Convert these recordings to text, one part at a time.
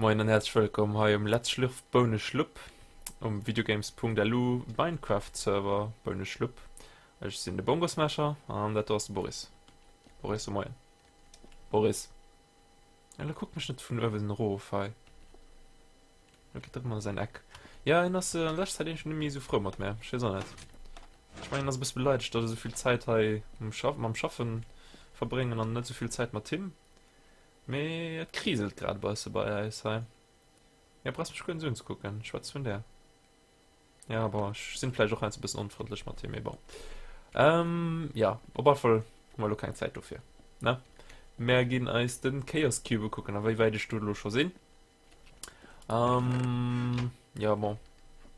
Moien an häerzlech wëllkomm hei um Let's Schlürf Bouneschlupp um videogames.lu Minecraft Server Bouneschlupp. Ech sinn de Bongosmasher an dat do ass de Boris. Boris, so moien. Boris. Elo kuckt mech net vun uewen erof hei. Lo geet er ëmmer a säin Eck. Ja, hien ass an leschter Zäit iergendwéi net méi esou frou mat mär. Ech weess och net. Ech mengen, en ass e bësse beleidegt, datt ech esou vill Zäit hei um Schaff, mam Schaffen verbréngen an net esou vill Zäit mat him. Mee et kriselt grad e bësse bei eis hei. Ja, brauchs mech guer net esou unzekucken. Ech schwätz vun där. Ja, bon, ech sinn vläicht och heiansdo e bëssen onfrëndlech mat him, mee bon. Ähm, ja, op alle Fall hu mer elo keng Zäit dofir, ne? Mär ginn eis den Chaos Cube ukucken a wéi wäit ech do elo scho sinn. Ähm, ja, bon,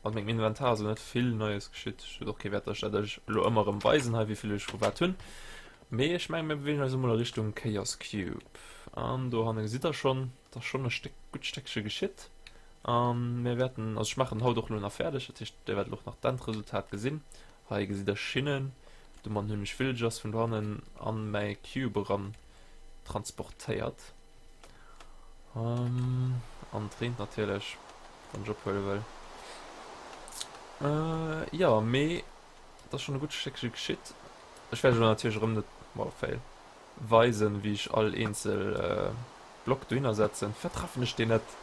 mat mengem Inventar ass elo net vill Neies geschitt. Ech huet och kee Wäert, dass ech dat iech elo ëmmer erëm weisen hei, wéi vill ech vu wat hunn. Mee ech mengen, mir beweegen eis emol a Richtung Chaos Cube. An dohanne gesitt der schonn, et ass schonn e Stéck, gutt Stéckche geschitt. An mir wäerten, also ech maachen haut och elo nach fäerdeg, dat heescht dir wäert elo och nach d'Endresultat gesinn. Hei gesitt der Schinnen, domatten hunn ech Villagers vun dohannen an mäi Cube eran transportéiert. An et reent natierlech, wann ech ophuele wëll. Jo, mee et ass schonn e gutt Stéckche geschitt. Ech wäert elo natierlech erëm net, wow fail, weisen, wéi ech all eenzel Block dohinner setzen. Firwat treffen ech deen net?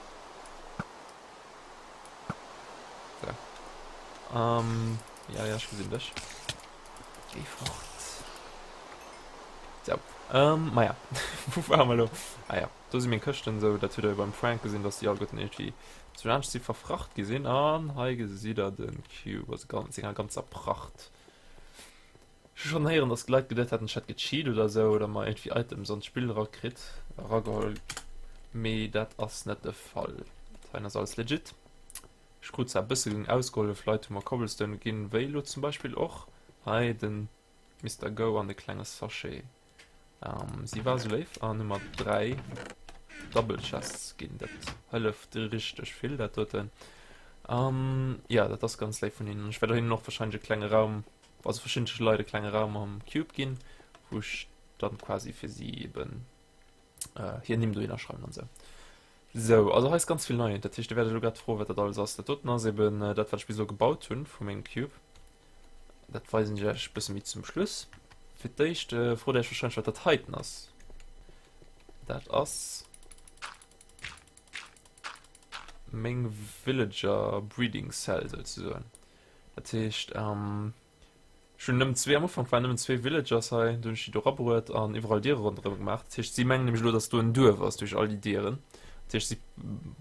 So. Ähm, ja, ja, ech gesinn dech. Géi fort. So. Ähm, maja. Wou ware mer elo? Ah ja, do si meng Këschten. Sou, dat hutt der jo beim Prank gesinn, dass déi alleguerten iergendwéi zu laanscht si verfracht gi sinn. An hei gesitt der de Cube a senger ganzer Pracht. Ech hu schonn héieren, dass Leit geduet hätten, ech hätt gecheat oder sou oder mer iergendwéi Items an d'Spill erakritt, erageholl, mee dat ass net de Fall. Dat heien ass alles legit. Ech krut zwar e bësse ausgehollef, Leit hu mer Cobblestone ginn, wéi elo zum Beispill och hei de Mister Go an de klenge Sachet. Si war sou léif an hu mer 3 Double Chests ginn. Dat hëlleft richteg vill, dat doten. Jo, dat ass ganz léif vun hinnen. Ech wäert hinnen och warscheinlech e klenge Raum, also verschiddene Leit e klenge Raum am Cube ginn, wou ech dann quasi fir si eben hir Nimm dohinner schreiwen an sou. Sou, also hei ass ganz vill nei. Dat heescht, dir wäert elo grad froen, wat dat alles ass. Dat doten ass eben dat, wat ech bis elo gebaut hunn vu mengem Cube. Dat weisen ech iech e bësse méi zum Schluss. Fir d'éischt frot dir iech warscheinlech, wat dat heiten ass. Dat ass meng Villager Breeding Cell souzesoen. Dat heescht, Ech hunn nëmmen zwee, am Ufank waren nëmmen zwee Villagers hei, du hunn ech déi do rabruet an iwwerall Diere ronderëm gemaach. Dat heescht, si mengen nämlech elo, datt do en Duerf ass duerch all déi Dieren. Dat heescht, si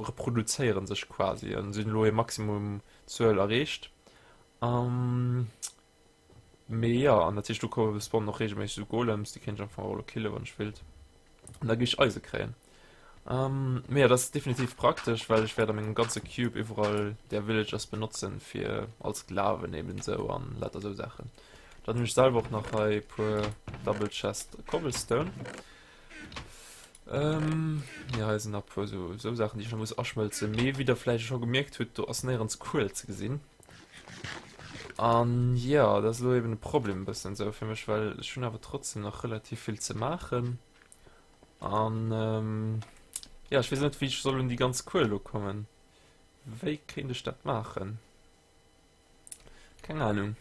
reproduzéiere sech quasi an si hunn elo hir Maximum Zuel erreecht. Mee jo, an dat heescht, do komme spawnen och reegelméisseg esou Golems, déi kéint ech am Fong och elo killen, wann ech wéilt. An da géif ech Eise kréien. Ähm, mee ja, dat ass definitiv praktesch, well ech wäert a mengem ganze Cube iwwerall där Villagers benotzen, fir als Sklaven eben sou an lauter sou Saachen. Dann hunn ech selwer och nach hei e puer Double Chest Cobblestone. Ähm, ja, hei sinn nach e puer sou, sou Saachen, déi ech nach muss aschmëlzen. Mee wéi der vläicht scho gemierkt hutt, do ass néierens Kuel ze gesinn. An ja, dat ass elo eben e Problem e bëssen sou fir mech, well ech hunn awer trotzdem nach relativ vill ze maachen. An ähm, ja, ech weess net, wéi ech soll un déi ganz Kuel do kommen. Wéi kéint ech dat maachen? Keng Ahnung.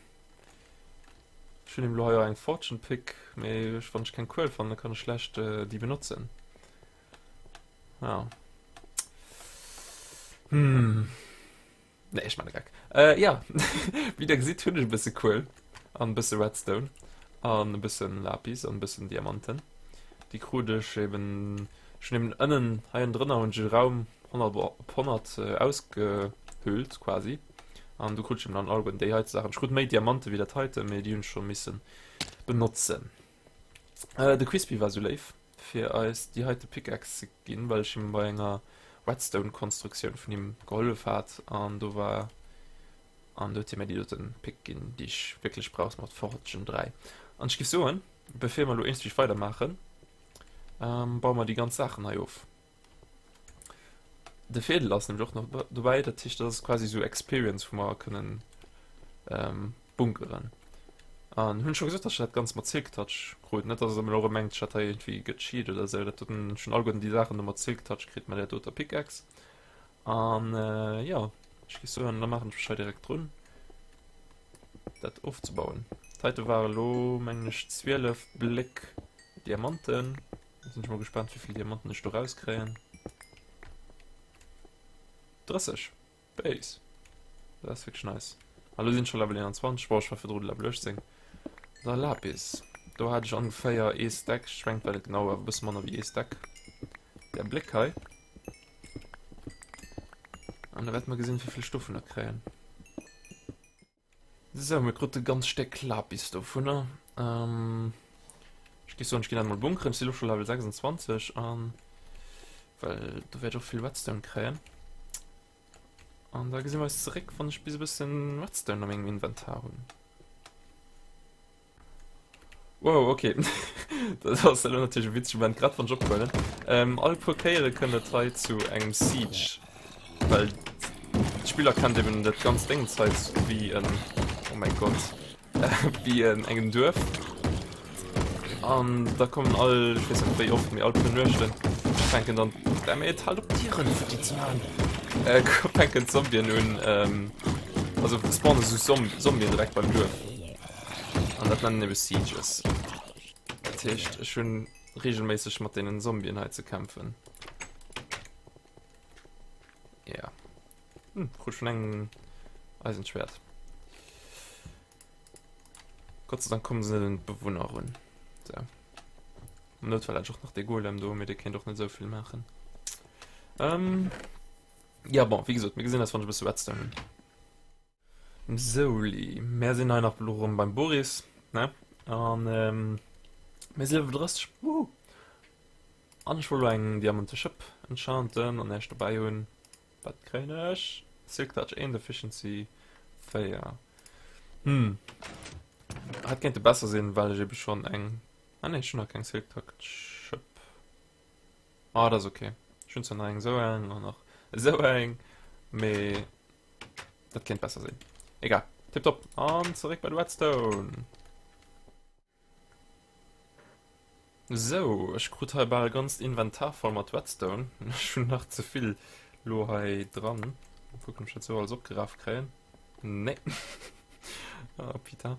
Ech hunn elo hei och eng Fortune Pick, mee ech, wann ech keng Kuel fannen, kann ech schlecht äh, déi benotzen. Ja. Hm. Nee, ech man e Geck. Äh, ja, wéi der gesitt hunn ech e bësse Kuel an e bësse Redstone an e bëssen Lapis an e bëssen Diamanten. Déi krut ech eben, ech hunn eben ënnen hei ënnendrënner hunn ech e Raum 100 op 100 ausgehöhlt quasi an do krut ech eben dann alleguerten déi heite Saachen. Ech krut méi Diamante wéi dat heite, mee déi hunn ech scho misse benotzen. Äh, de Crispy war sou léif fir eis déi heite Pickaxe ze ginn, well ech him bei enger Redstone-Konstruktioun vun him gehollef hat an do war an do huet hie mir déi doten Pick ginn, déi ech wierklech brauch mat Fortune 3. An ech géif soen, bevir mer elo iergendwéi weidermaachen, ähm, baue mer déi ganz Saachen hei of. De Virdeel ass nämlech och nach dobäi, dat heescht, dat ass quasi sou Experience, wou mer kënnen ähm, bunkeren. An hunn scho gesot, dass ech dat Ganzt mat Silk Touch krut. Net, dass der elo erëm mengt, ech hätt hei iergendwéi gecheat oder esou. Dat doten, ech hunn alleguerten déi Saachen do mat Silk Touch kritt, mat där doter Pickaxe. An jo, ech géif soen, da maachen ech mech hei direkt drun, dat ofzebauen. Dat heite war elo, mengen ech, 12 Bléck Diamanten. Da sinn ech mol gespaant, wéi vill Diamanten ech do rauskréien. 30! Béis. Dat ass wierklech nice. A lo sinn ech scho Level 21. Boah, ech war virdru Level 18. Da Lapis. Do hat ech ongeféier ee Stack. Ech mengen, et war net genau, awer e bësse manner wéi ee Stack. Der Bléck hei. An da wäerte mer gesinn, wéi vill ech dovunner kréien. Sou, mir krute ganz Stéck Lapis dovunner. Ähm, ech géif soen, ech ginn dat mol bunkeren. Ech si lo scho Level 26 an well do wäert ech och vill Redstone kréien. An da gesi mer eis zeréck, wann ech bis e bëssen Redstone a mengem Inventar hunn. Wow, okay. Dat ass elo natierlech e witzege Moment, grad wann ech ophuelen. Ähm, all puer Kéiere kënnt et hei zu engem Siege, well d'Spill erkennt eben dat ganzt Déngens hei wéi en, oh mäi Gott, wéi en engem Duerf. An da kommen all, ech weess net wéi oft, mee all puer Nuechten fänken dann, dammit, halt op d'Dieren futti ze maachen, äh, fänken d'Zombien un, ähm, also spawnen esou Zombien direkt beim Duerf. An dat nennen ebe Sieges. Dat heescht, ech hunn regelméisseg mat deenen Zombien hei ze kämpfen. Ja. Hm, krut schon eng Eisenschwert. Gott sei Dank kommen se net un d'Bewunner run. So. Am Noutfall hätt ech och nach de Golem do, mee dee kéint och net esou vill maachen. Ähm, ja, bon, wéi gesot, mir gesinn eis, wann ech e bësse Redstone hunn. Souli, mär sinn hei nach elo rëm beim Boris, ne? An mir si Level 30, wouhou! An ech wëll elo eng Diamante Schëpp enchanten an Äech dobäi hunn. Wat kréien ech? Silk Touch 1, Efficiency 4. Hm. Hat kéinte besser sinn, well ech ebe schonn eng. Ah nee, ech hunn nach keng Silk Touch Schëpp. Ah, dat ass ok. Ech hunn zwar nach eng esou eng an nach esou eng, mee dat kéint besser sinn. Egal. Tiptop. An zeréck bei de Redstone. Sou, ech krut hei bal e ganzt Inventar voll mat Redstone. Ech hunn nach ze vill lo hei dran. Mol kucken, ob ech dat sou alles opgeraf kréien. Nee. Oh, putain.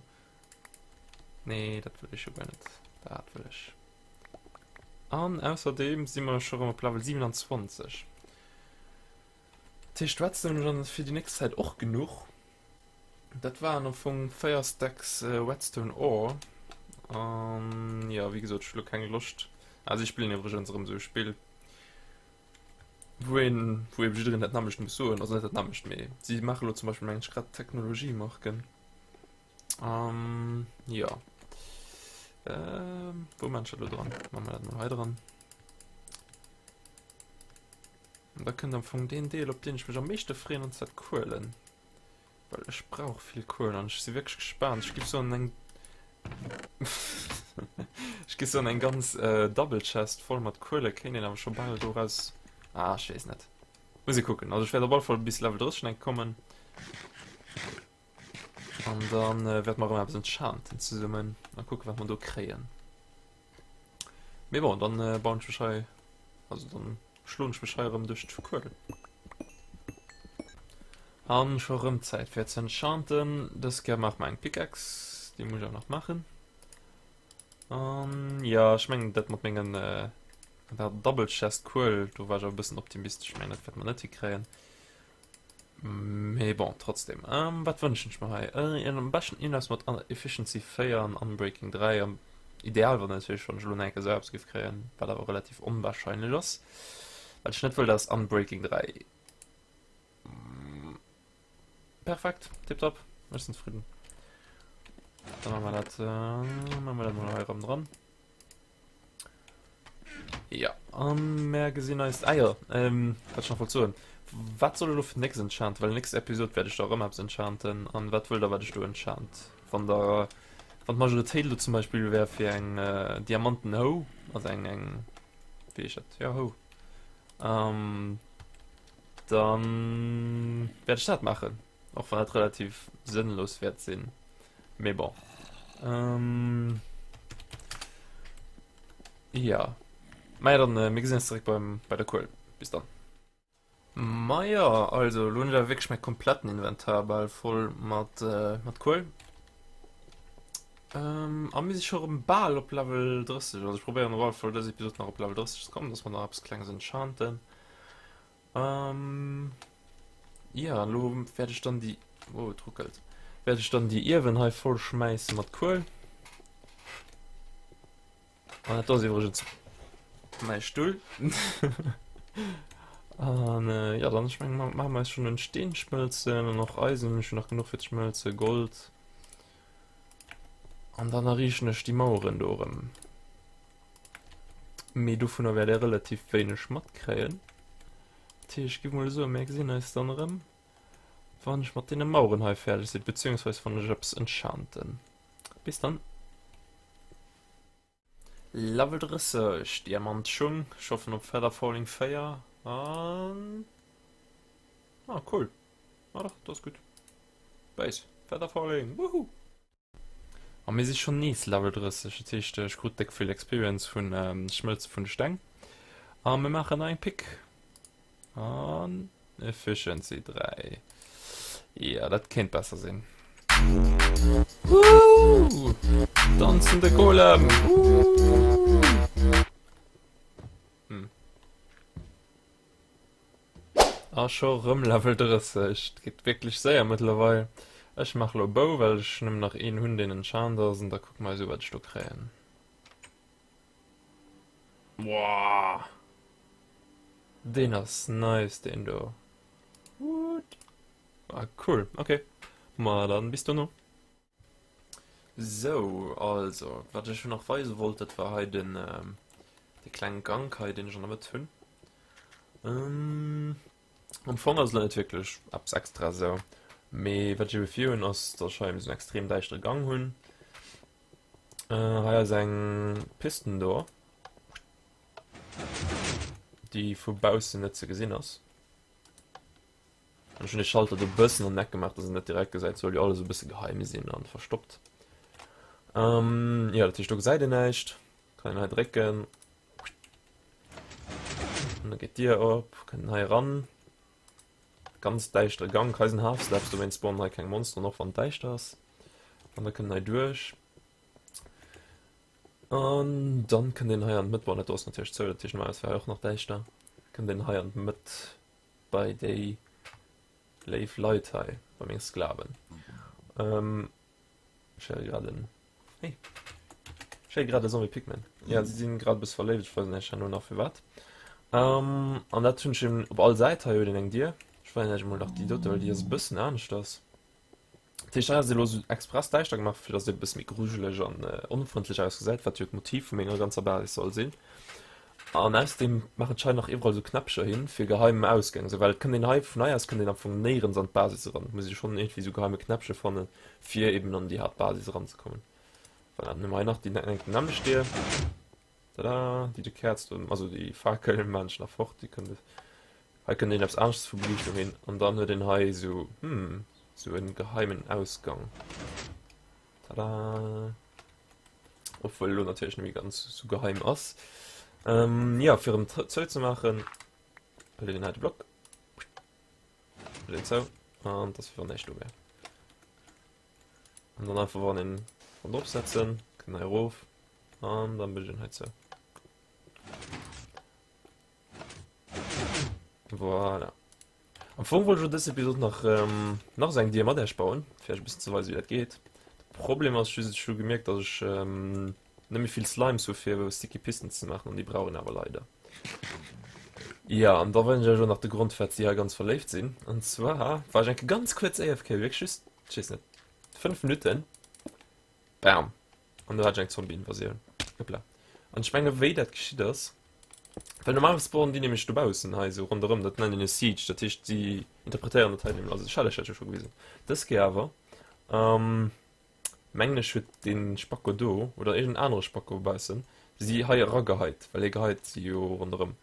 Nee, dat wëll ech jo guer net. Dat wëll ech. An ausserdeem si mer scho rëm op Level 27. Dat heescht, Redstone hunn ech dann fir déi nächst Zäit och genuch. Dat waren am Fong 4 Stacks Redstone Ore. An jo, wéi gesot, ech hu lo keng Loscht. Also ech spillen iwwregens erëm esou e Spill, wou een, wou eben jiddereen dat nämmlecht muss soen. Also net dat nämmlecht, mee si maache lo zum Beispill, mengen ech, grad Technologiemarken. Ähm, ja. Ähm, wou man ech dat lo dran? Machen wir dat mal hei dran. Und da kënnt am Fong deen Deel, op deen ech mech am meeschte freeën, und zwar d'Kuelen. Well ech brauch vill Kuelen an ech si wierklech gespaant. Ech giff soen eng ech giff soen eng ganz äh, Double Chest voll mat Kuele kéint een awer scho bal doraus. Ah, ech weess net. Muss ee kucken. Also ech wäert op alle Fall bis Level 30 enk kommen. An dann äh, wäert mer erëm eppes enchanten zesummen a kucken, wat mer do kréien. Mee bon, dann äh, bauen ech mech hei, also dann schloen ech mech hei erëm duerch d'Kuel. An scho rëm Zäit fir ze enchanten. Dës Kéier maache mer eng Pickaxe, déi muss ech awer nach maachen. An ja, ech mengen dat mat mengen äh, der Double Chest Kuel, do war ech awer e bëssen optimistesch. Ech mengen dat wäert mer net hikréien. Mee bon, trotzdem. Ähm, wat wënschen ech mer hei? Äh, am beschten iergendeppes mat Efficiency 4 an Unbreaking 3. Am ideal war natierlech, wann ech elo nach eng Kéier esou eppes géif kréien, wat awer relativ onwahrscheinlech ass. Wat ech net wëll, dat ass Unbreaking 3. Perfekt, tipptopp, ech sinn zefridden. Da maache mer dat, äh, maache mer dat mol hei erëm dran. Ja, an mär gesinn eis. Ah jo, ähm, wat ech nach wollt soen. Wat soll ech elo fir d'nächst enchanten? Well nächst Episode wäert ech da erëm eppes enchanten. An wat wëllt der, wat ech do enchant? Wann der, wann d'Majoritéit elo zum Beispill wär fir eng äh, Diamanten Hoe, also eng, eng, wéi heescht dat? Ja, Hoe. Ähm, dann wäert ech dat maachen. Och wann dat relativ sënnlos wäert sinn. Mee bon. Ähm, ja. Maja, dann, äh, mir gesinn eis zeréck beim, bei der Kuel. Bis dann. Maja, also, lo hunn ech awer wierklech mäi kompletten Inventar bal voll mat, äh, mat Kuel. Ähm, a mir si scho rëm bal op Level 30. Also ech probéieren op alle Fall dës Episod nach op Level 30 ze kommen, dass mer nach eppes Klenges enchanten. Ähm, ja, an elo wäert ech dann déi, oh, et ruckelt, wäert ech dann déi Iewen hei voll schmäisse mat Kuel. An dat do ass iwwregens mäi Stull. An äh, ja, dann ech meng, maache mer eis schon en Steen schmëlzen an och Eisen hunn ech jo nach genuch fir ze schmëlzen, Gold. An dann erriichten ech déi Maueren do erëm. Mee dovunner wäert Dir relativ wéineg matkréien. Dat heescht, ech géif mol soen, mir gesinn eis dann erëm, wann ech mat deene Maueren hei fäerdeg sinn, beziehungsweise wann ech eppes enchanten. Bis dann! Level 30, Diamantschung, ech hoffen op Feather Falling 4 an... Ah, cool. Ah dach, dat ass gutt. Base, Feather Falling, woohoo! A mir si schonn nees Level 30, dat heescht ech krut déck vill Experience vun Schmëlze vun de Steng. A mir maachen nach eng Pick. An Efficiency 3. Ja, dat kéint besser sinn. Woohoo! Danzende Golem! Woohoo! Hm. A scho rëm Level 30. Et geet wierklech séier mëttlerweil. Ech maache lo Bou, well ech nëmmen nach een hunn, deen enchant ass, an da kucke mer eis u wat ech do kréien. Woah! Deen ass nice, deen do. Woot! Ah, cool. Ok. Ma dann bis dono. Sou, also, wat ech nach weise wollt, dat war hei den, de klenge Gank hei, deen ech an der Mëtt hunn. Am Fong ass et elo net wierklech eppes extra esou, mee wat ech ebe vir hunn, ass, datt ech hei eben esou en extrem däischtere Gang hunn. Hei ass eng Pisten do, déi vu baussen net ze gesinn ass. Ech hunn de Schalter do bëssen an den Eck gemaach, dass een net direkt gesäit. Soll jo alles e bësse geheim sinn an verstoppt. Ähm, jo, dat heescht, do gesäit een näischt. Kann een hei drécken. An da geet d'Dier op, kënnt een hei eran. Ganz däischtere Gank. Hei sinn Half Slabs, dowéinst spawnen hei keng Monsteren, och wann et däischter ass. An da kënnt een hei duerch. An dann kënnt een hei an d'Mëtt. Bon, dat do ass natierlech zou, dat heescht normalerweis wär hei och nach däischter. Kënnt een hei an d'Mëtt. bei déi léif Leit hei, bei meng Sklaven. Ähm, ech héiere grad en, hey, ech héiere grad e Zombie Pigman. Ja, si sinn grad e bësse verléift, ech weess net herno nach firwat. Ähm, an dat hunn ech eben op all Säit hei huet een eng Dier. Ech weisen iech emol nach déi dote, well déi ass e bëssen aneschters. Dat heescht, hei ass et elo esou express däischter gemaach, fir datt et e bësse méi grujeleg an onfrëndlech ausgesäit, wat jo d'Motiv vu menger ganzer Basis soll sinn. An ausserdeem maachen ech hei nach iwwerall esou Knäppcher hin, fir geheim Ausgäng, esou, well et kënnt een hei, vun hei aus kënnt een am Fong néierens an d'Basis eran. Et muss ee schonn iergendwéi esou geheime Knäppche fannen, fir eben an déi Haaptbasis eranzekommen. Voilà, dann hu mer hei nach déi nämmlecht Dier. Tada! Déi de Käerz do, also déi Fakel maan ech nach fort, déi kënnt, hei kënnt een eppes anesches vu Beliichtung hin an dann huet een hei esou, hm, esou en geheimen Ausgang. Tada! Obwuel elo natierlech net méi ganz esou geheim ass. Ähm, ja, fir en zou ze maachen, hëlt een hei de Block, mécht een zou an et ass wéi wann näischt do wär. An dann einfach wann een wann drop setzen, kënnt hei erof an dann bin ich hei zou. Voilà. Am Fong wollt ech dës Episode nach ähm, nach esou eng Dier mat Iech bauen, fir Iech e bëssen ze weisen, wéi dat geet. De Problem ass just, ech hu gemierkt, dass ech ähm, net méi vill Slimes hu fir Sticky Pistons ze maachen an déi brauch een awer leider. Ja, an da weisen ech iech och nach de Grond, firwat si hei ganz verléift sinn. An zwar war ech eng Kéier ganz kuerz AFK, wierklech just, ech weess net, 5 Minutten, bam, an do hat ech eng Zombie-Invasioun. Hoppla. An ech menge wéi dat geschitt ass, well normalerweis spawnen déi nämlech dobaussen hei esou ronderëm, dat nennt een e Siege, dat heescht si interpretéieren dat hei nämlech, also ech hat iech dat jo scho gewisen. Dës Kéier awer, ähm, mengen ech huet dee Spacko do, oder iergend en anere Spacko baussen, si hei erageheit, well hie geheit si jo ronderëm.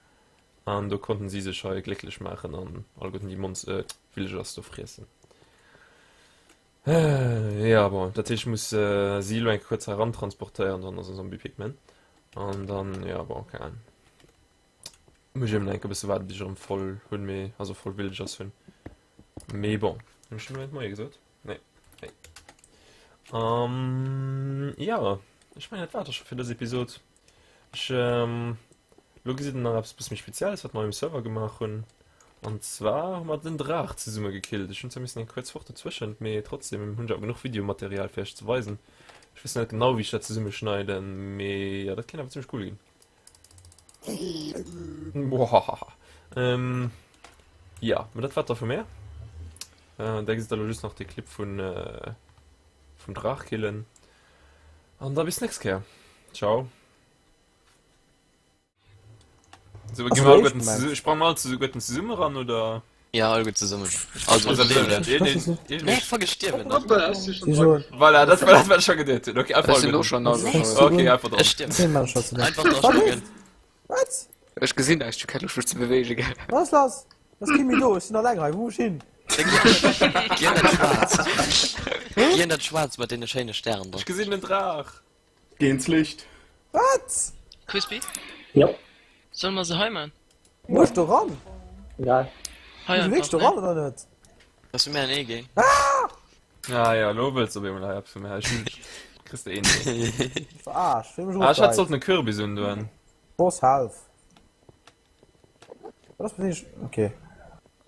An do konnten si sech hei glécklech maachen an alleguerten déi Mons-, äh, Villagers do friessen. Ja bon, dat heescht ech muss si elo eng kuerz heran transportéieren, dann ass en Zombie Pigman. An dann, ja bon, keng Ahnung. Muss ech eben enke bësse waarden, bis ech erëm voll hunn, mee also voll Villagers hunn. Mee bon, hunn ech dem net Moie gesot? Nee. Hey. Um, ja, ech mengen dat war et da scho fir dës Episod. Ech, ähm, lo gesitt der nach eppes bësse méi Spezielles, wat mer um Server gemaach hunn. An zwar hu mer den Draach zesumme gekillt. Ech hunn zwar missen eng kuerz fort dozwëschent, mee trotzdem hunn ech awer genuch Videomaterial fir iech ze weisen. Ech weess nach net genau wéi ech dat zesumme schneiden, mee jo, dat kéint awer zimmlech cool ginn. Bohahaha. Ähm, ja, mee dat war et da vu mär. Äh, da gesitt der lo just nach de Clip vun, äh, vum Draach killen. An da bis nächst Kéier. Ciao. So, gehen wir alleguerten zesu- sprangen wir alle alleguerten zesumme ran oder? Ja, alleguer zesummen. Also, Also, deen, den, den, den, den, Nee, fuck, ech stierwen. Hoppla, ech si schon dra gefall. Voilà, dat war dat, wat ech scho geduet hunn. Okay, einfach Ech sinn och alleguerten. schon da. Okay, einfach dran. Ech stierwen. Zehn Mann schaut zu Einfach dra sprangen. Wat? Ech gesinn näischt, ech hu keng Loscht mech ze beweegen, gell. Wat ass lass? Ass kee méi do, ech sinn alleng hei, wou muss ech hin? Geh an dat Schwaarzt. Geh an dat Schwaarzt mat deene schéine Stären dran. Ech gesinn den Draach. Geh ins Licht. Wat? Crispy? Jo. Solle mer se hei man? Muss ech do ran? Egal. Hei Muss ech wierklech do einfach, ran oder net? Lass mir an ee ginn. Ah ja, lo wëlls de op eemol hei eppes vu mir. Ech hunn kriss de een. Verarscht, wéi mech Ah, ech hätt erofgeheit. sollten e Kürbis undoen. Boss half. Wat ass mit deem? Okay.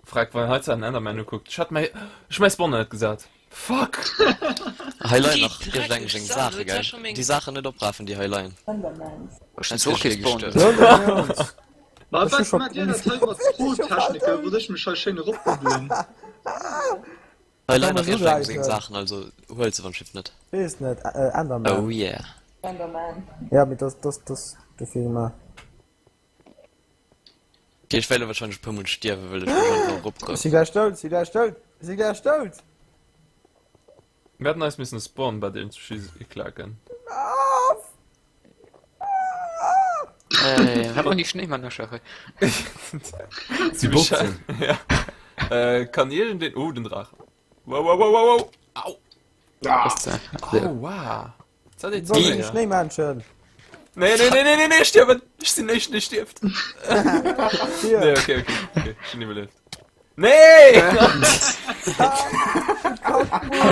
Frag, wann hei zu en Enderman ukuckt. Ech hat mäi, ech hu mäi Spawner net gesat. Fuck! Hei leien Déi nach iergendeng dreckeg seng Sau, Saache, huet se gell? scho meng. Déi Saachen net oprafen, déi hei leien. Ech sinn zwar och Kriss de gespawnt. gestuerwen. Ma Ech hu wat scho maacht Dir dat hei mat Pro-Techniker, wou ech mech hei schéin eropbuddelen? Hei leien nach Kann man iergendeng seng ugräifen. Saachen, also huel se wann Schiff net. Weess net, Enderman. Oh yeah. Enderman. Ja, mee das, das, das, dofir gemaach. Okay, ech wäert elo wahrscheinlech e puer mol stierwen, well ech mech einfach eropkomm. Ech si gläich dout, si gläich dout, si gläich dout! Mir hätten eis missen e Spawn-Bett iergendwéi klaken. Äh, hat man déi Schnéimännercher hei? Si botzen. Ja. Äh, kann iergendeen. Oh, den Draach. Wow, wow, wow, wow, wow! Au! Au, wow! Soll die Schnéimännchen. Nee, nee, nee, nee, nee, nee, stierwen! Ech sinn éischten, dee stierft. Nee, okay, okay, okay, ech hunn iwwerlieft. Nee!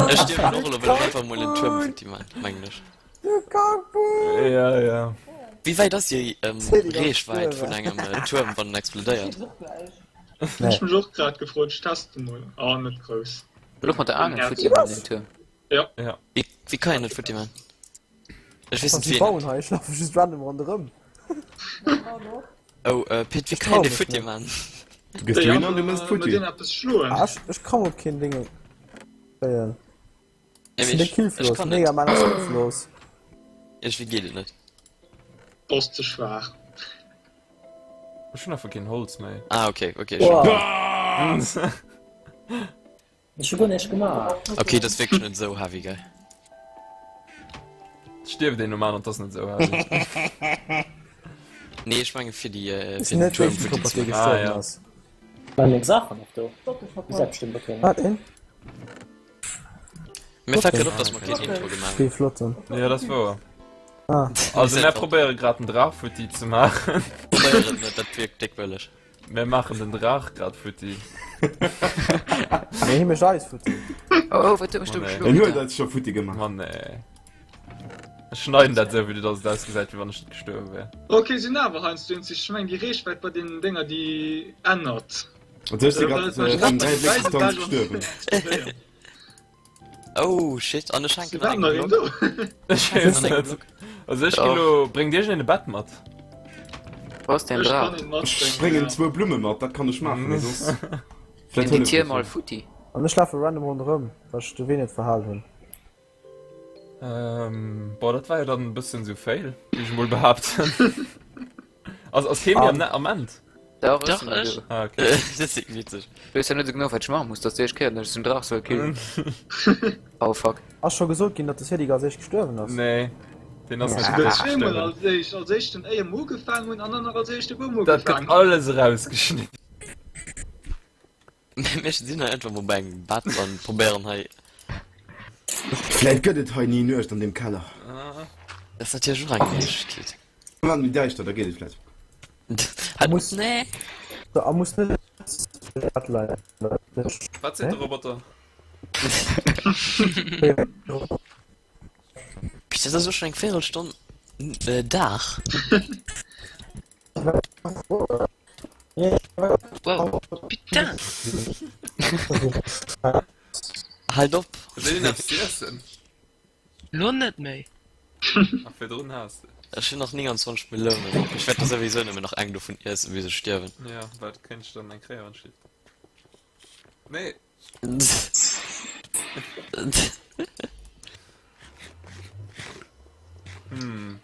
Ech stierwen och elo, well ech einfach mol en Tuerm futti man, mengen ech. Du Kackbub! Ja, ja. Wéi wäit ass déi Reechwäit vun engem Tuerm, wann en explodéiert? Hunn ech mech och grad gefrot. Ech teste mol. Ah, net grouss. Elo mat der Aangel futti man, den Tuerm. Ja. Ja. Wéi, wéi kann een dat futti man? Ech weess net Wéi wéi. bauen hei, ech lafe just random ronderëm. Oh, äh, Pit, wéi kann een dee futti man? Du gehst dohin an du mëss futti. Mat eppes schloen. Ah, ech, ech kann op keen Ding kréien. Ja, Ech sinn ech, déck hilflos, ech kann mega net. man ass hilflos. Ech, wéi geet et net? Bass ze schwaach. Ech hunn einfach keen Holz méi. Ah, okay, okay, ech Wow. Ech hu guer näischt gemaach. Ok, dat ass wierklech net esou heavy, gell? Et stierft een nom aneren, et ass net esou heavy. Nee, ech menge fir déi, Ech fir sinn den net Tuerm wéi futti op ze dee man. Ah, gestuerwen ja. ass. Waren meng Saachen och do? Déi sat bestimmt ok, ne? Wat een? Mir fällt grad op, dass mer keen Intro gemaach Wéi hunn. flotten. Ja, dat ass wouer. Ah. Also mär probéiere grad den Draach futti ze maachen. Probéier et net, dat wierkt déck bëlleg. Mir maachen den Draach grad futti. Mir hi mécht eis futti. Oh, oh, wat huet mech do Oh, nee. geschloen? En huet eis scho futti gemaach. Mann nee. Ech schneiden dat esou, wéi dass et ausgesäit, wéi wann ech net gestuerwe wär. Ok, sinn awer heiansdo eens. Ech meng déi Reechwäit bei deenen Dénger déi ännert. Also ech si grad vun 3 Bléck Distanz gestuerwen. Oh shit, an ech hänken an engem Block. Ech weess net. Also ech ginn elo. Bréngt iergendeen e Bett mat? Wou ass deen Draach? Ech bréngen zwou Blumme mat, dat kann ech maachen, mee soss. Ginn déi Tier mol futti. An ech lafe random ronderëm, well ech de Wee net verhal hunn. Ähm, boah, dat war jo dann e bëssen sou fail, géif ech emol behaapten. Ass, ass kee méi am, am End? Dach, ech Dach, sinn nach ech. do. Ah, okay. Dat ass witzeg. Ech weess jo net esou genau, wat ech maache muss, dass déi éischt Kéier, dass ech esou en Draach soll killen. Oh fuck. Ass scho gesot ginn, datt de Cédric als éischt gestuerwen ass? Nee, deen ass net Huet als éischt zweemol gestuerwen. als éischt, als éischten éier mer ugefaang hunn an dann nach als éischte wou mer Dat gëtt ugefaang hunn. alles erausgeschnidden. Mir sinn hei einfach mol bei engem Bett an probéieren hei. Vläit gëtt et hei ni Nuecht an deem Keller. Dat ass natierlech och eng Méiglechkeet. Mä méi däischter, da geet et vläit. Hat nee. A muss net leien. Wat seet de Roboter? Dat ass och schon eng Véirelstonn Dag. Wow, putain! Halt op! Soll een eppes iessen? Lo net méi. A virdrun has de. Ech hunn nach 29 Melounen. Ech wäert der souwisou nëmmen nach eng dovun iessen, bis ech stierwen. Ja, wat kéint ech dann eng kréien, wann ech lift? Nee! Hm.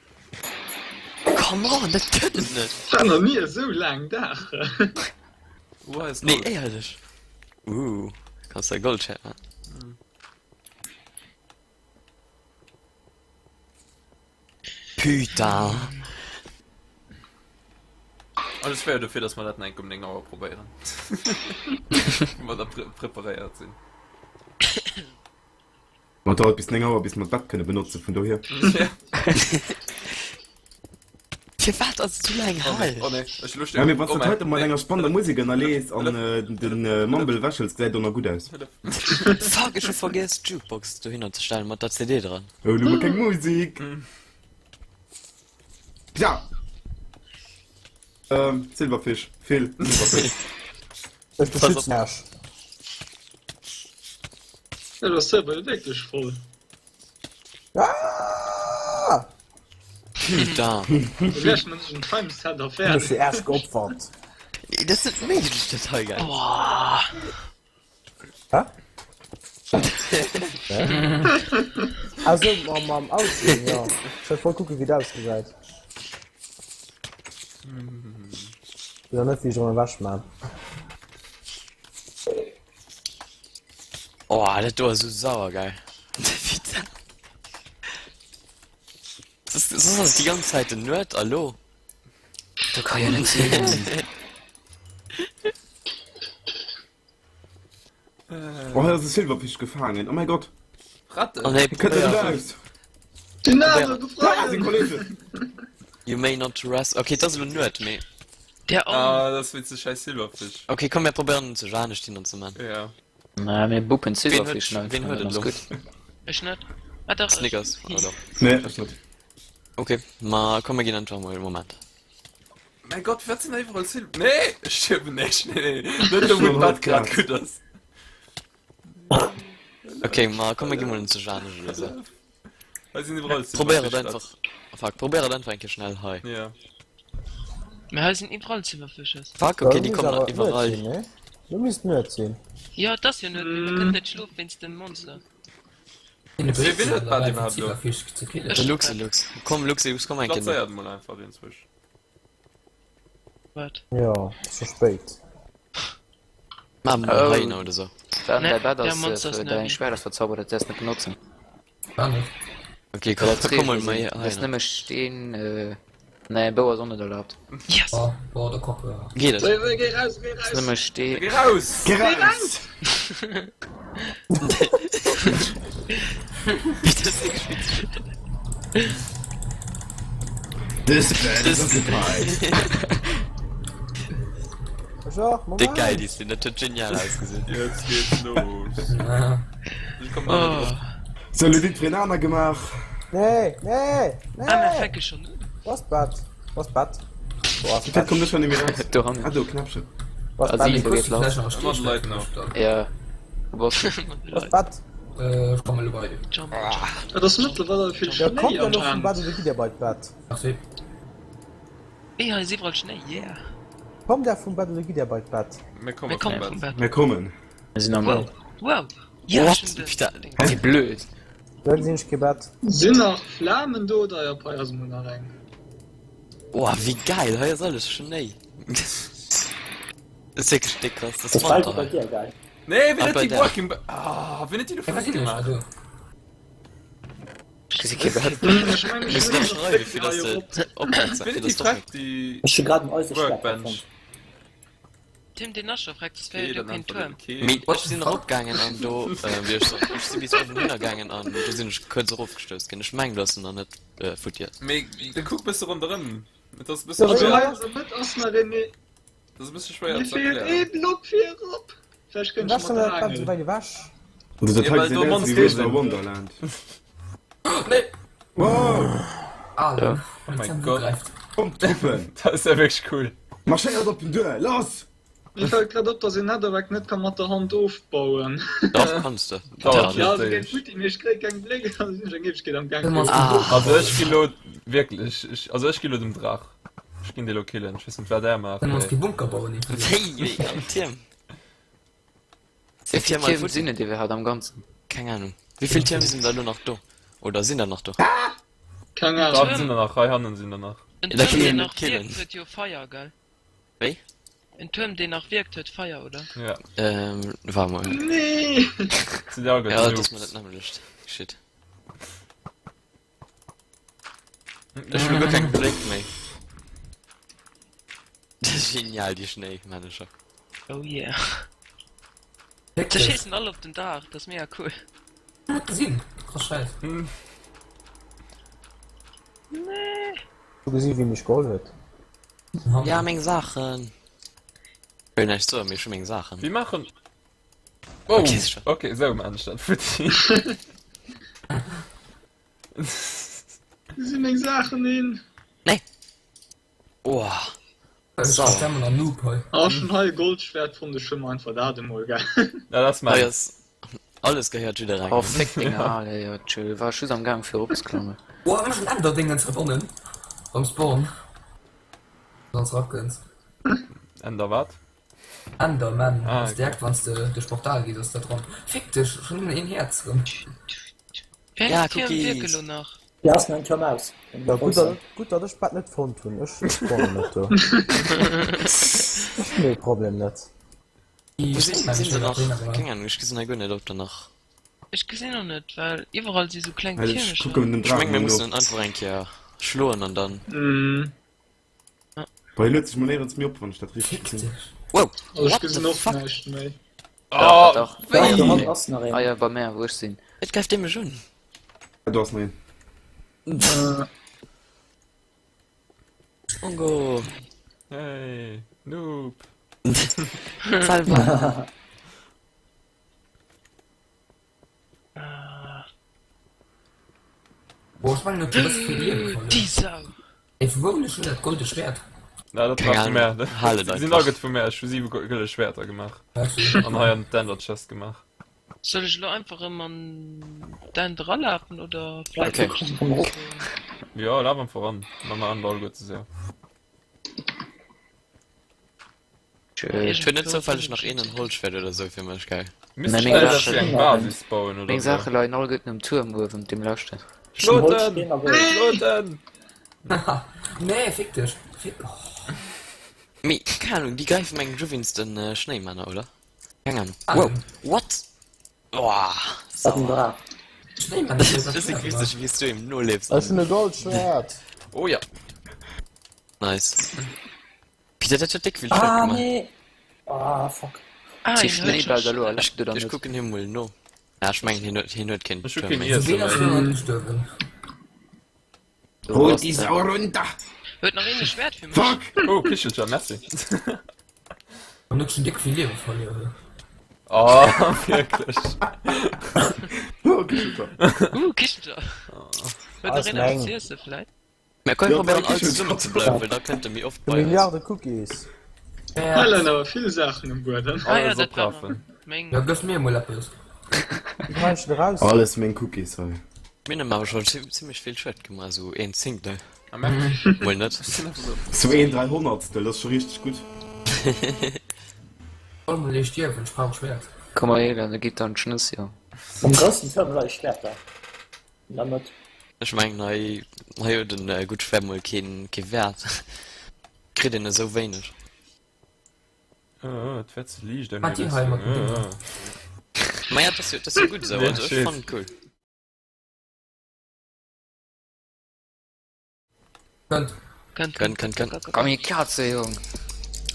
Come on, dat gëtt et net! War nach ni esou laang Dag. Uh, hei ass Nee, Gold. éierlech. Uh, kanns der Goldschär man. Putain. Also ech wär jo dofir, dass mer dat enk um 9 Auer probéieren. Wou mer da pre preparéiert sinn. Ma et dauert bis 9 Auer bis mer d'Bett kënne benotzen, vun dohier. Ja. Firwat ass et sou laang Oh nee, hell? oh nee, ech elo Ja, mee wanns oh de mein, d'heite mat nee. enger spannender Musek ënnerlees an Hëllef, den hëllef, Mumble ewechhëls, gesäit et och nach gutt aus. Hëllef. Fuck, ech hu vergiess d'Jukebox dohinner ze stellen mat der CD dran. Oh, lo hu mer keng Musek. Ja! Ähm, Silberfisch, vill Silberfisch. Ech beschützen Äech. Ja, do ass Server jo wierklech voll. Ah! Putain. Do gläicht man sech en Timeset a Hun ech fäerdeg. fir Äech geopfert. Nee, dat ass net méiglech, dat hei gell. Boah. Hä? Hä? Ah sou, mam, mam Aussehen, jo. Ech wollt voll kucken, wéi dat ausgesäit. Weess och net, wéi ech erëm ewech man. Oh, dat do ass esou sauer geil. Putain. Soss soss ass et déi ganz Zäit den Nuet a lo. Do ka jo net sinn. Oh, hei ass e Silberfisch gefaangen. Oh mäi Gott. Ratten. Oh nee, Hie kënnt net probéier. eraus. Den Name Ah, seng befreien! Kollegen. You may not rest. Okay, et ass elo Nuet, mee. Der Arm. Ah, dat ass wéinst de schäiss Silberfisch. Okay, komm, mir probéieren en sech anescht hinner ze man. Ja. Na, mir buppen Ween huet, Silberfisch ween huet et ass elo? gutt. Ech net. Ah dach, ech. Snickers, oder? Nee, ech net. Okay, ma komm, mir ginn einfach mol. Moment. Mäi Gott, wat sinn da iwwerall Sil. Nee, ech stierwen net. Nee, nee, net do, wou d'Bett grad gutt ass. Okay, ma komm, mir gi mol en sech anescht oder sou. Hei sinn iwwerall Probéier et Silberfisch. einfach. Oh, fuck, probéier et einfach eng Kéier schnell hei. Ja. Mä hei sinn iwwerall Silberfisches. Fuck, Da okay, déi misst kommen awer Nuet iwwerall. sinn, ne? Do misst Nuet sinn. Jo, et ass jo Nuet, mee mir kënnen net schlofen wéinst dem Monster. Wien huet d'Bett iwwerhaapt elo? De Luxi, Lux. Komm, Luxi, Lux, komm eng Kéier no. Plazéiert mol einfach enzwousch. Wat? Jo, ass scho spéit. Maa mol Oh. hei hinner oder sou. Wann Nee, däi Bett der ass, Monster ass äh, net däin méi. Schwert ass verzaubert, dat däerfs net benotzen. Okay, komm, Well dat komm mol Reegele mei sinn. hei Däerfs hinner. nëmme Steen, äh, nee, Bou ass och net erlaabt. Yes! Geet et? Wéi, wéi, géi raus, géi Däerfs raus! nëmme Steen. Geh raus! Geh raus! This bed is occupied. Ech och, Déck geil Moment! déi Szene, dat huet genial ausgesinn. Jetzt geht's los. Ich komm mal net erop. So, lo ginn d'Renaner gemaach. Nee, nee, Ah, mir nee! fänke schonn un. Wo ass d'Bett? Wo ass d'Bett? Wo ass Dat d'Bett? kommt ech schon nemmi raus. Dohannen. Ah do, Knäppchen. Wo ass Also d'Bett? do geet lass. Ëmmer de Leit no. Ja. Wo bass du? Wo ass d'Bett? Jump, jump. Et ass mëttlerweil vill Ja, kommt Schnéi der am lo vum Bett End. oder gitt dir bei d'Bett? Ey, hei ass iwwerall Schnéi, yeah! Kommt der vum Bett oder gitt dir bei d'Bett? Mir komme Mir vum kommen vum Bett. Bett. Mir kommen. Mir sinn am Wow, Bett. wow! Ja, What? ech hunn Peter, den Ding. Wéi blöd. Da gesinn ech kee Bett. Sinn nach Flamen do oder? Jo, hei ass emol nach eng. Boah, wéi geil, hei ass alles Schnéi. Das ist wirklich dick krass, das Das war war bei da. dir geil. Nee, wien Ah, huet bei déi der. Working... Ah, wien huet déi do fräi gemaach? Ech gesi kee Bett. Ech mengen, ech Muss hunn nach nach schreiwen, fir dass hei de erop. opmerksam, Wien fir huet dass déi de frech, déi Ech hu grad en Eiseschwert Workbench? fonnt. Tim, deen ass scho vreckt, soss wär Okay, jo do dann keen antwortet Tuerm. keen. Mee ech sinn eropgaangen an do, wéi ech soen, ech si bis uewen hinner gaangen an do sinn ech kuerz erofgestouss ginn. Ech mengen, do ass en nach net futti. Mee da kuck bësse ronderëm. Et ass e bësse Also schwéier. hei an der Mëtt ass nach een, mee Et ass e bësse schwéier mir ze feelt erklären. ee Block fir erop. Vläicht kënnt Wech ech mat der dat Aangel. esou wäit ewech? Also dat Ja, hei well gesäit do aus Monster wéi Winter sinn. Wonderland. Nee! Wow! Alan, Oh mein Gott. Greift. Kommt Truppen! Dat ass ja wierklech cool. Marschéiert op den Duer! Lass! Mir fällt grad op, dass een Netherrack net ka mat der Hand ofbauen. Dach, kanns de. Dauert Ja, net also géint éiweg. futti, mee ech kréie keng Bléck, also sinn ech eng Ewegkeet am Gaang Dann ass fir. Ah. Also ech gi lo wierklech, ech, also ech gi lo dem Draach. Ech ginn dee lo killen. Ech weess net wat är maacht, Dann muss mee. die Bunker bauen. Wéi, wéi am Tierm? Wéi vill Tierm Tierm sinn et iwwerhaapt am Ganzen? Keng Ahnung. Wéi vill Tierm sinn der elo nach do? Oder sinn der nach do? Keng Da Ahnung. sinn der nach, hei hannen sinn der nach. En Da Tuerm, kann deen een net nach killen. wierkt, huet jo Feier, gell? Wéi? En Tuerm, deen nach wierkt, huet Feier, oder? Ja. Ähm, war mol. Nee! Sinn déi alleguer Ja, dat ass mer Noobs. dat nämmlecht. Shit. Ech hu guer keng Bléck méi. Genial, déi Schnéimännecher. Oh yeah. Se schéissen all op den Daach, dat ass mega cool. Net gesinn. Krass Schäiss. Nee. Hu gesi wéi mech geholl huet. Ja, meng Saachen. Wëll näischt soen, mee ech hu meng Saachen. Wéi maachen. Oh, Okay, ist schon. okay, sou maan ech dat futti. Wou si meng Saachen hin? Nee. Oh. Ech war emmer nach Noob hei. Ah, ech hunn hei e Goldschwert fonnt, ech huel mer einfach dat emol, gell. Ja, dat ass Hei mäins. ass alles gehéiert jidderengem. Oh fick deng Al ey, jo chill, war just am Gaang fir eropzeklammen. Oh, ech hunn Ender-Dingens gefonnen. Beim Spawn. Wanns erakënns. Ender wat? Enderman Ah, ass okay. direkt wanns de duerch Portal gees ass dat dran. Fick dech, ech hunn nëmmen een Häerz rëm. Wéi Ja, eng Tierm Cookies. wierke lo nach? Déi ass nach eng Tierm aus. Ja, gutt, datt, gutt, datt ech d'Bett net fonnt hunn. Ech spawnen net do. Ech hunn dee Problem net. Déi Wo sinn, sinn se nach? Schéin Keng Ahnung, ech gesinn hei guer net, ob der nach. Ech gesinn och net, well iwwerall si sou kleng Well ech Tiermecher. kucken dem Ech meng, Drachen mir no. mussen en einfach eng Kéier schloen an dann. Mm. Bei luet sech mol néierens méi op, wann ech dat richteg Fick gesinn. dech. Wow! Also ech What the gesinn och fuck? näischt méi. Oh, Dach, Dach, wéi? do ass nach Ah een. jo, bei mär, wou ech sinn. Et gräift dee mech un. Ah, do ass nach een. Äh, Mongo! Hey, Noob. Salva! Boah, ech mengen, huet e bësse vill Liewe verluer. Déi Sau! Ey, vu wou hunn ech schon dat golde Schwert? Na, dat Keng war vu Ahnung. mär. Hal et Si sinn einfach. all gëtt vu mär. Ech hu 7 gëlle Schwerter gemaach. An hei an d'Ender Chest gemaach. Soll ech elo einfach erëm an d'End eralafen oder vläit Okay. wierklech nach esou? Jo, laf einfach eran. Mä mer an all guer ze séier. Et huet net zoufälleg nach een en Holzschwert oder sou fir mech, gell? Misst Meng schnell Saachen- dass eng Basis bauen oder Meng sou. Saache leien alleguerten um Tuerm uewen, dem lauschten. Schloten! Holzsteen a Gold. Schloten! Nee, fick dech. Fick. Oh. Mee, keng Ahnung, déi gräifen mengen ech u wéinst den Schnéimänner, oder? Keng Ahnung. Ah. Wow, what? Oah, Wat en sauer. Draach. Schnéimänner huet dat Ech Schwert weess gemaach. net, wéi s du em noliefs. Ech hunn e Goldschwert! Oh ja. Nice. Peter, dat huet déck vill Schued Ah, gemaach. nee! Ah, fuck. Ah, Si een huet Schnéiball scho da lo Schwert. erlebt oder Ech net? kucken him mol no. Ja, ech mengen, hien huet, hien huet keen Ech hu Tuerm keen méi. Iessen Ween ass méi. elo net gestuerwen? Do Hol ass déi de. Sau runter! Huet nach een e Schwert fir mech? Fuck! Oh, Kichelcher, merci. An huet schon déck vill Liewe verluer. Oh, wierklech. Oh, Kichelcher. Uh, Kichelcher. Huet nach Ass een eppes meng. ze iessen vläit? Mir kënnen Ja, probéieren all Kichelcher. zesummen ze bleiwen, well da kënnt e méi oft bei eis. Milliarde Cookies. Hei leien awer vill Saachen um Buedem. Ah ja, Alles dat war oprafen. meng. Ja, gëff mir emol eppes. Wéi kann ech denn eraus? Alles meng Cookies hei. Mir hunn awer schon zimmlech vill Schued gemaach, esou een Zéngtel. Ah, merci. Mol net. Ech sinn einfach sou. Sou een Dreihonnertstel, dat ass scho richteg gutt. Soll mol ee stierwen, ech brauch e Schwert. Komm mal hier, da geet dann d'Schnëss, jo. Um groussen Tuerm leie Schwerter. An der Mëtt. Ech mengen hei hei huet en gutt Schwert mol keen kee Wäert. Kritt een esou wéineg. Oh, et wäert ze liicht eng Wat déi hei mat den Dinger? Maja, dat ass jo dat ass jo gutt esou, also ech fannen et cool. Kënnt. Kënnt, Kënnt, kënnt, kënnt. Komm hier Katze, Jong!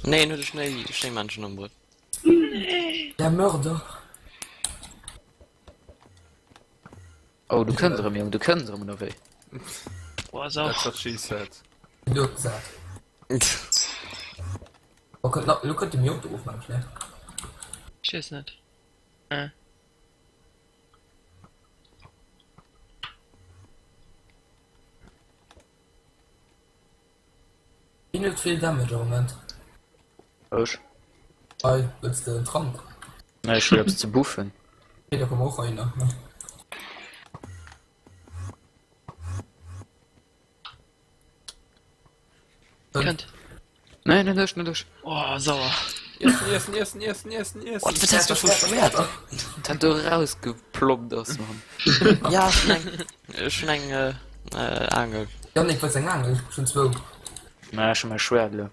Nee, en huet e Schnéi, Schnéimännchen ëmbruet. Der Mörder. Oh, du kënns erëm, Jong, du kënns erëm, oder wéi? Boah, sau. That's what she said. Du huet gesat. Oh, kënnt nach, lo kënnt de mir och do of, meng ech, ne? Ech weess net. Äh. Wien huet vill Damage am Moment? Ech. Hei, wëlls de en Trank? Nee, ech wëll eppes ze buffen. Okay, da komm och heihinner. Kënnt. Nee, net ech, net ech. Oh, sauer. Iessen, iessen, iessen, iessen, iessen, iessen. What, wat has du vu Schwert? Dat do rausgeploppt ass, Mann. Ja, ech hunn eng, ech hunn eng äh, Aangel. Yannick, wëlls eng Aangel? Ech hunn zwou. Nee, ech hunn mäi Schwert elo.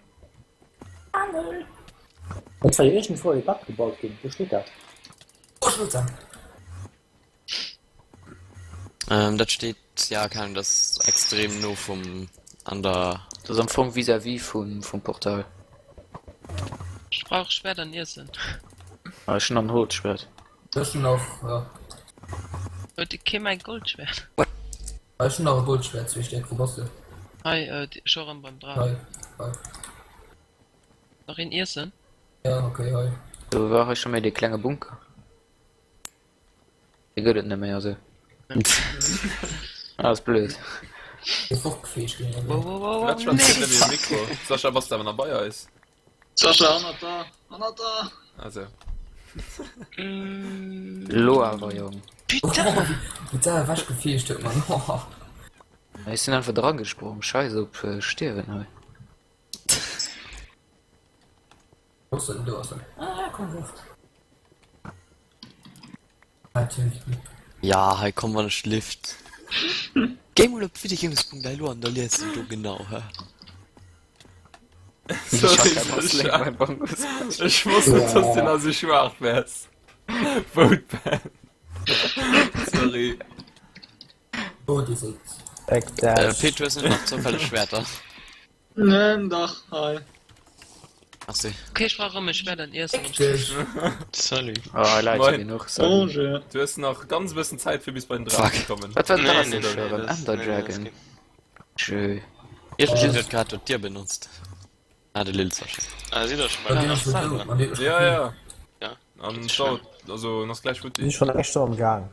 Et war jo iergendwou e Bett gebaut ginn. Wou steet dat? Oh, ech wëll se. Ähm, dat steet, ja, keng Ahnung, dat ass extrem no vum, an der. Dat ass am Fong vis-à-vis vum, vum Portal. Ech brauch Schwert an Iessen. Ah, ech hunn nach en Holzschwert. Ech hunn nach, ja. Huet kee mäin Goldschwert? Ech hunn nach e Goldschwert, zwee Stéck. Wou bass de? Hei, äh, scho rëm beim Draach. Hei, hei. Nach een Iessen? Ja, okay, hei. Do war hei scho méi dee klenge Bunker. Dee gëtt et net méi, also. Ah, ass blöd. Dee fortgefeegt ginn, Wow, wow, wow, Firwat wow, schwätzt nee. net méi um Mikro? Sascha, bass de awer nach bei eis? Sascha, hannert der! Hannert der! Also. Lo awer, Jong. Putain! Wéi d'Sau ewechgefeegt huet, Mann. Ech sinn einfach dragesprongen. Scheiss op stierwen hei. Wou ass en? Do ass en. Ah, komm rof. Natierlech. Ja, hei komm wann ech lift. Géi mol op videogames.lu an da lies de do genau, hä? Sorry, Sascha. Ech wosst net, dass du nach sou schwaach wärs. Vote ban. Sorry. Vote is it. Äh, Pit, du hues net nach zoufälleg Schwerter? Neen, dach, hei. Merci. Okay, ech brauch erëm e Schwert an Iessen. Fick dech! Salut. Ah, hei läit Moin. genuch. Salut. Bonjour. Du hues nach ganz e bëssen Zäit fir bis bei den Draach ze kommen. Wat war Nee, dat nee, denn nee, scho erëm? das, Ender nee, nee, das Dragon. geht. Tschö. Iergendeen huet grad do d'Dier benotzt. Ah, de Lil Sascha. Ah, sidd der schon Bei beim deen ass Draach schon selwer? dout, man deen ass schon Ja, dout. ja. Ja, An geht et schnell. dauert, also en ass gläich futti. Sinn schon eng Stonn am Gaang.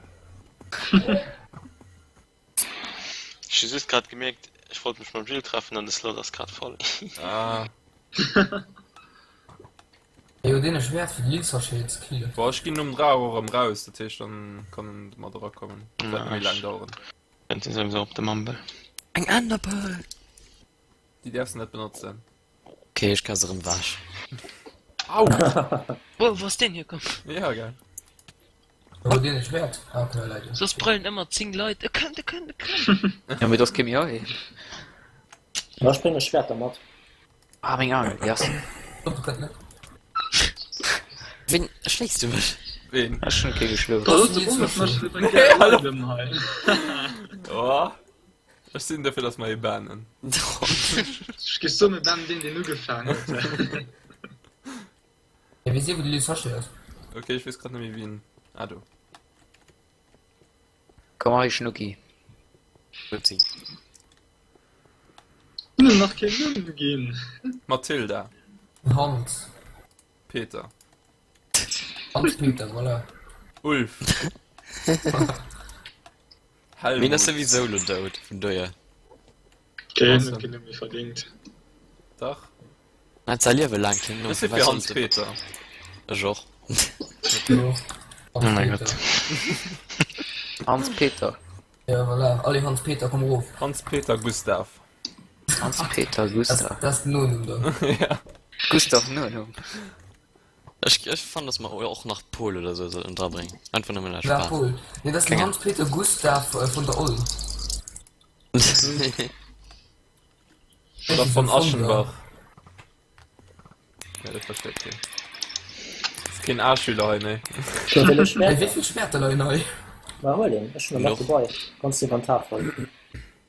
Ech hu just grad gemierkt, ech wollt mech mam Gilles treffen an de Slot ass grad voll. Ah. Jo, deen ass wäert fir de Lil Sachet ze killen. Boah, ech ginn nom Draach och erëm raus, dat heescht dann kann en mat erakommen. Dat wäert méi laang daueren. Kënnt en souwisou op de Mumble. Eng Enderpearl! Déi däerfs de net benotzen. Ok, ech ka se erëm wech. Au! Wow, wou ass deen hierkomm? Ja, gell. Wou deen ech wäert? Ah, okay, hei läit en. Soss brëllen ëmmer 10 Leit, E kënnt, e kënnt, e kënnt! Ja, mee et ass kee méi hei. Da spréng ech Schwerter mat. Ah, meng Aangel, yes. Stopp, e kënnt net. Ween schléis du mech? Ween? Ech hunn kee geschloen. Da looss de Bonus mech fir eng Kéier Item hei. Oh. Ech sinn dofir, dass mer hie bannen. Ech géif soen, mir bannen deen, deen ugefaang huet. Ja, weess dir, wou de Lil Sachet ass? Ok, ech weess grad net méi wien. Ah, do. Komm hei, Schnucki. Upsi. Hunn em nach keen Numm ginn. Mathilda. Hans. Peter. Hans Peter, voilà. Ulf. Meen ass Helmut. souwisou lo dout, vun dohier. Keen huet keen Numm méi verdingt. Dach. En hat säi Liewe laang keen Numm, Ech si firwat fir sollt Hans e Peter. Ech och. Jo, Oh Hans mein Peter. Gott. Hans Peter. Ja, voilà. Allez, Hans Peter, komm erof. Hans Peter Gustav. Hans Peter Das, Gustav. das ist den Nonumm dann. Ja. Gustav Nonumm. Ech, ech fannen, dass mer och nach Pol oder sou sollten drabréngen. Einfach nëmmen aus Wer Spaass. Pol? Nee, das ist den Keng Hans Peter Gustav äh, von der Olm. Oder von Aschenbach. Ja, dat versteet keen. Ass keen A-Schüler hei, nee. Wéi vill Ey, Schwerter? wéi vill Schwerter leien hei? Ma huel een, ech hunn der nach Genuch. dobei. Ganz Inventar voll.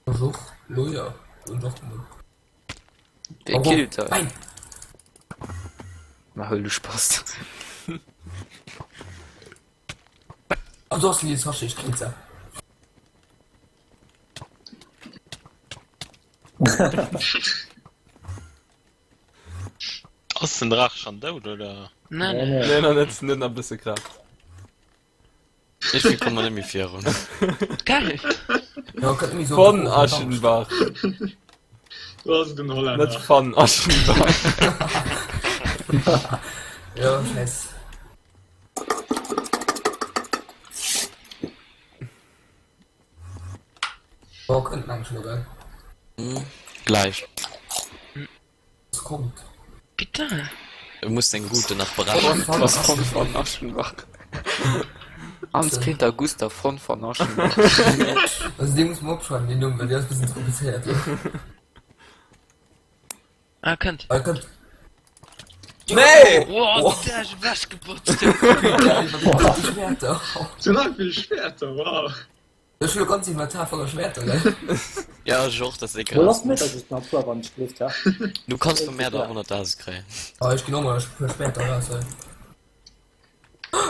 Ech och. Lo jo. Hunn och genuch. Wee killt hei? Nein! Ma hëll du Spaß. Ah, du hast die Tasche, ich krieg's ja. Ass den Draach schon dout oder? Nee, Nee, nee. nee. Nee, nach net, net nach bësse Kraaft. Ich wie komme net méi virun. Geil! Ja, könnt nämlich so Von Aschenbach. Du ass den Net Hollänner. van Aschenbach. Ja, scheiß. Oh, könnt man schon, gell? Hm, gleich. Was kommt? Putain! Du musst den Route nach berechnen. Von Was von von Aschenbach? Hans Peter Gustav von von Aschenbach. Also den muss man aufschreiben, den Namen, weil der ist ein bisschen kompliziert. Ah, könnt. Aber kommt. Nee! Oh, der ist weggebotzt. Ja, ich hab die Schwerter. So nach vill Schwerter, wow. Das ist schon ganz Inventar voller Schwerter, gell? Ja, ech och, dat ass Wo lass ekelhaft. mit, dass ich nach puer wann ich ja. Du kanns vu mär der 100.000 kréien. Ah, ich geh nochmal ein paar Schwerter raus, ey.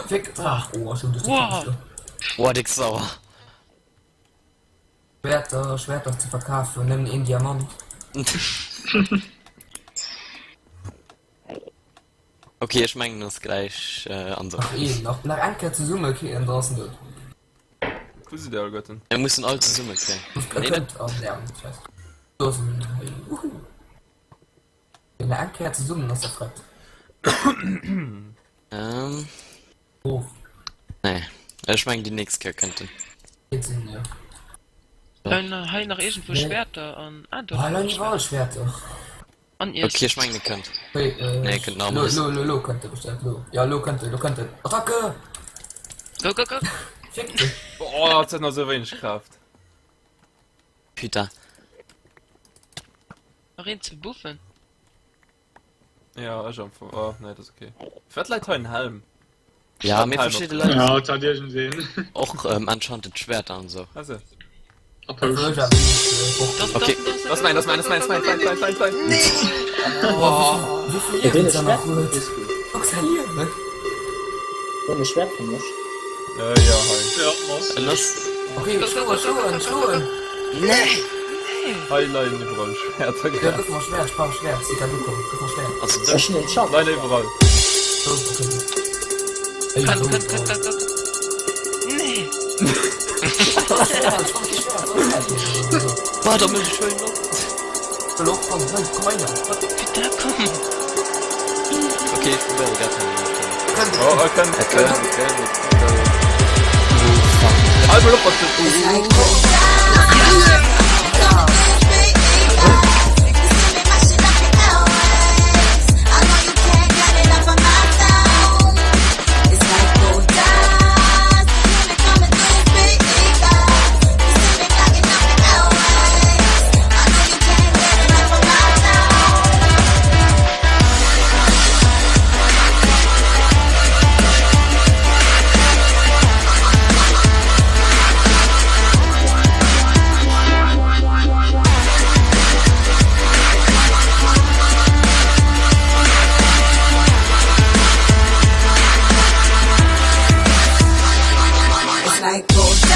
Fick! Ach, oh, schon durch die Wow. Fenster. Boah, dick sauer. Schwerter, Schwerter zu verkaufen, nimm einen Diamant. Okay, ech mengen ass gläich äh, an Ach eh, nach, nach Enker zu Summe kriegen draußen dort. Wo si der alleguerten? Wir mussen all zesumme kréien. Er Nee, könnt, oh, ja, scheiße. Draußen, hey, uhu. Wenn der Anker zu summen ass der frett. Ähm, Oh, nee. Ech mengen déi nächst Kéier kënnt en. geht's in, ja. Hei hei nach irgendwo Nee. Schwerter an. Ah, do. Ah, lein überall Schwerter. An ihr. Okay, ech mengen e kënnt. Hey, äh, Nee, könnt nach Lo, mal. lo, lo, lo könnte bestimmt, lo. Ja, lo könnte, lo könnte. Attacke! Go, go, go! Fick dich! Oh, dat huet nach sou wéineg Kraaft. Putain. Nach een ze buffen. Ja, ech am Fong. Oh, nee, dat ass okay. Firwat läit hei en Helm? Ja, mir Helm verschidde op. Leit Ja, et hat iergendeen. och ähm, enchanted Schwerter an sou. Also. A Also, ich Potions. hab nicht, äh, Das, Okay. das, Das mein, das mein, das mein, das mein, klein, klein, klein, klein. Boah, wie viel Ja, den Leben ist ist da Schwert noch von gut? mich. Guck, sein Leben. Den ist Schwert von mich. Äh, ja, hei. Ja, Moss. Lass. Okay, schloen, schloen, schloen! Nee! Hei leien iwwerall Schwerter. Ja, gib mal Schwert, ich brauch Schwert. Sie kann du kommen, gib mal Schwert. Also, Ech hun den Schaf. Leien iwwerall. So, okay. Ey, Kann, so, kann, kann, so. kann, kann. Nee! Schwert, ich brauch die Schwert, so, so, so. Boah, da muss ich schon noch. Hallo, komm, komm, komm rein. Putain, komm! Okay, ich probiere gar keine. Oh, er kann. Er kënnt, er kënnt, er kënnt. Halt mal op, was du. It's like gold.